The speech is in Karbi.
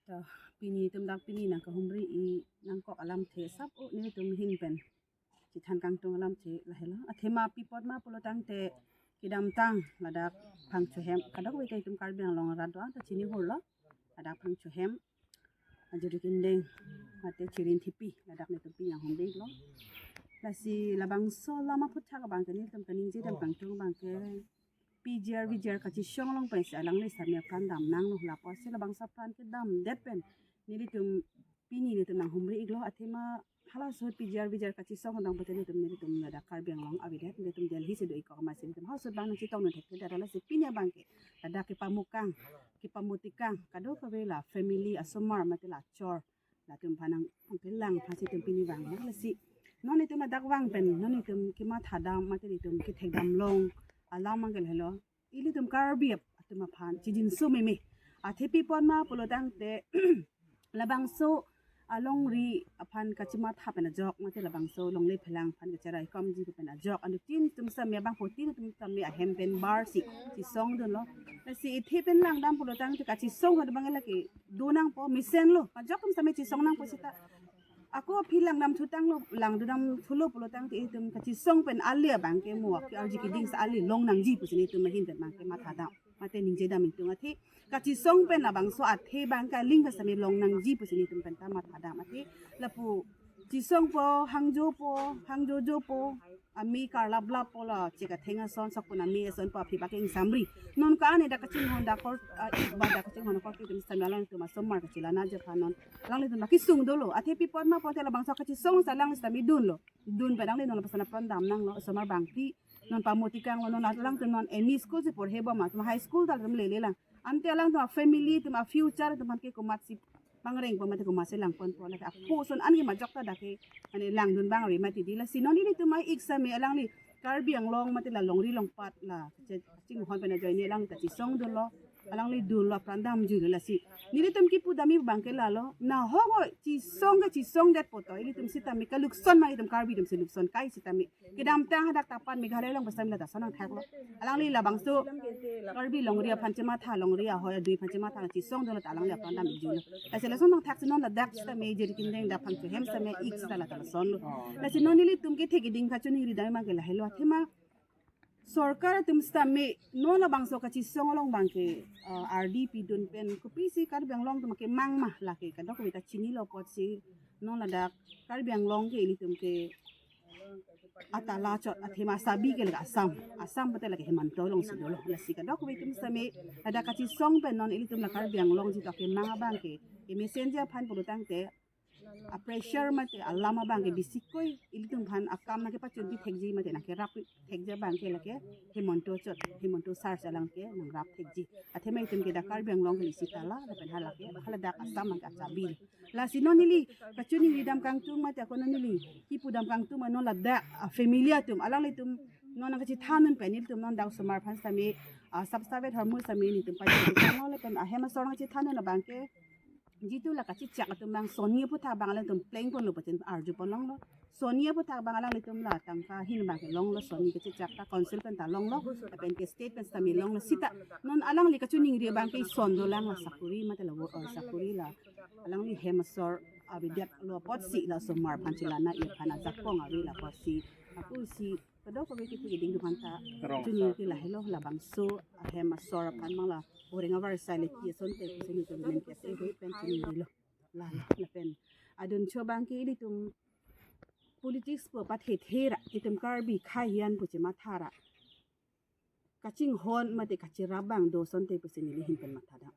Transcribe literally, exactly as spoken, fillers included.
To, pini itum dak pini nangkahumri-i nangkok alamthe sap o nelitum ahin pen chethan kangtung alamthe lahelo. Athema pi apot ma pulo tangte kedamtang ladak Phangcho hem, kadokave ta itum Karbi Anglong arat do-an ta chini hurlo. Ladak Phangcho hem, ajuri kindeng mate Chirin Thepi, ladak nelitum pini nanghumri-iklo. Lasi labangso alam aphuthak abangke nelitum kaningje dam kangtung abangke P G R V G R kachesong along pensi alangli sami apran damnanglo, lapusi labangso apran kedamdet pen nelitum pini nelitum nanghumri-iklo. Athema halaso P G R V G R kachesong adang pute nelitum, nelitum ladak Karbi Anglong avedet, nelitum Delhi si do-ik kok amatsi nelitum halaso abang nangchetong nang thekthedet, lasi pini abangke ladak kepamukang, kepamutikang kadokave la family, asomar mate la achor, latum aphan nangkelang aphansi itum pini vanglo. Lasi non itum ladak vang pen non itum kematha dam mate itum kethek dam long alam abangke lahelo. Ilitum Karbi atum aphan chijinso meme. Athe pi apot ma pulo tangte labangso alongri aphan kachematha pen ajok mate labangso longle phelang aphan kacheraikomji pen ajok, anuttin itum sami abang phutin itum sami ahem pen barsi chesongdunlo. Lasi ithe pen langdam pulo tangte kachesong ahut abang lake donangpo, mesenlo. Ajok itum sami chesong nangpo seta ako aphi langdam thutanglo, langdam thulo pulo tangte itum kachesong pen ale abangke mo ke arji kiding sa ale long nangji pusi nelitum ahin pen abangke matha dam mate ningje dam ingtung. Athe kachesong pen labangso athe abangke aling pen sami long nangji pusi nelitum penta matha dam. Athe lapu chesongpo, hangjopo, hangjojopo, ame karlaplappo, la chekatheng ason, sokpon ame asonpo aphi abangke ingsamri. Non ka-an dak kachinghon dak kor, ah, ik ba dak kachinghon kor itum sami alangtum asomar kachelanaji aphan non alanglitum dak kesung dolo. Athe pi apot ma pulote labangso kachesong sa alang sami dunlo. Dun pen alangli non lapuson apran damnanglo, asomar abangke non pamutikanglo, non alangtum non M E school si porhebom, atum high school ta latum lelelang. Ante alangtum afamily atum afuture atum aphan ke komatsi pangrengpo mate komatsi langponpo, lake apo ason anke majok ta dak ke mane langdun abang ave mati di. Lasi non ilitum a-ik sami alangli Karbi Anglong mate la longri longpat la che-, chinghon pen ajoine alang ta chesongdunlo, alangli dunlo, apran damjuilo. Lasi nelitum kipu dam abangke lalo, nahok o chesong kachesongdetpo to ilitum sitame kalukson ma itum Karbi atum si lukson kai sitame. Kedamtang hadak tapan Meghalaya along pen sami la ta son nangthaklo. Alangli labangso Karbi longri aphan chematha, longri ahoi adui aphan chematha chesongdunlo ta alangli apran damjuilo. Lasi lason nangthaksi non ladak sitame jiri kindeng dak Phangcho hem sitame ik sita la ta lasonlo. Lasi non nelitum kethek keding kachiningri dam abangke lahelo. Athema sorkar atum sitame non labangso kachesong along abangke, eh, ardi pidun pen kopisi Karbi Anglong atum kemang ma lake kadokave ta chinilo apotsi non ladak Karbi Anglong ke ilitum ke atala chot athema sabi ke lake Assam, Assam pute lake Himanta alongsi dolo. Lasi kadokave atum sitame ladak kachesong pen non ilitum la Karbi Anglong jitu kemang abangke kemesenji aphan pulo tangte a-pressure mate alam abangke bisikoi ilitum aphan akam nangkepachunpi thekji mate nangkerap thekji abangke lake Himanta chot, Himanta sar si alang ke nangrap thekji. Athema itum ke dak Karbi Anglong ke isi tala lapen halake haladak Assam abangke achabi. Lasi non neli kachiningri dam kangtung mate ako non neli kipu dam kangtung ma non ladak afamily atum alanglitum non nangkachethandun pen nelitum non dak osomar aphan sitame, ah, sap savet hormu sitame nelitum pajutanglo lapen ahem asor nangchethandun abangke jitu la kachechak atum abang soni aphuthak abang alangtum plengponlo pachin arjupon longlo. Soni aphuthak abang alanglitum la tangka ahin abangke longlo, soni kachechak ta council pen ta longlo, lapen ke state pen sitame longlo sita. Non alangli kachiningri abangke ison dolang la sakori mate la wo, eh, sakori la alangli hem asor avedetlo apotsi la osomar aphan chelana-i aphan ajakong avelo apotsi. Ako isi kadokave kethek keding atum aphanta Rong chiningri lahelo, labangso ahem asor aphan abang la oreng avarsai le pi asonte pusi nelitum men ke ase hui pen chiningrilo. La, lapen aduncho abangke ilitum politics pu pathethe ra, itum Karbi khaihian pu chematha ra kachinghon mate kacherap abang do asonte pusi neli ahin pen matha dam.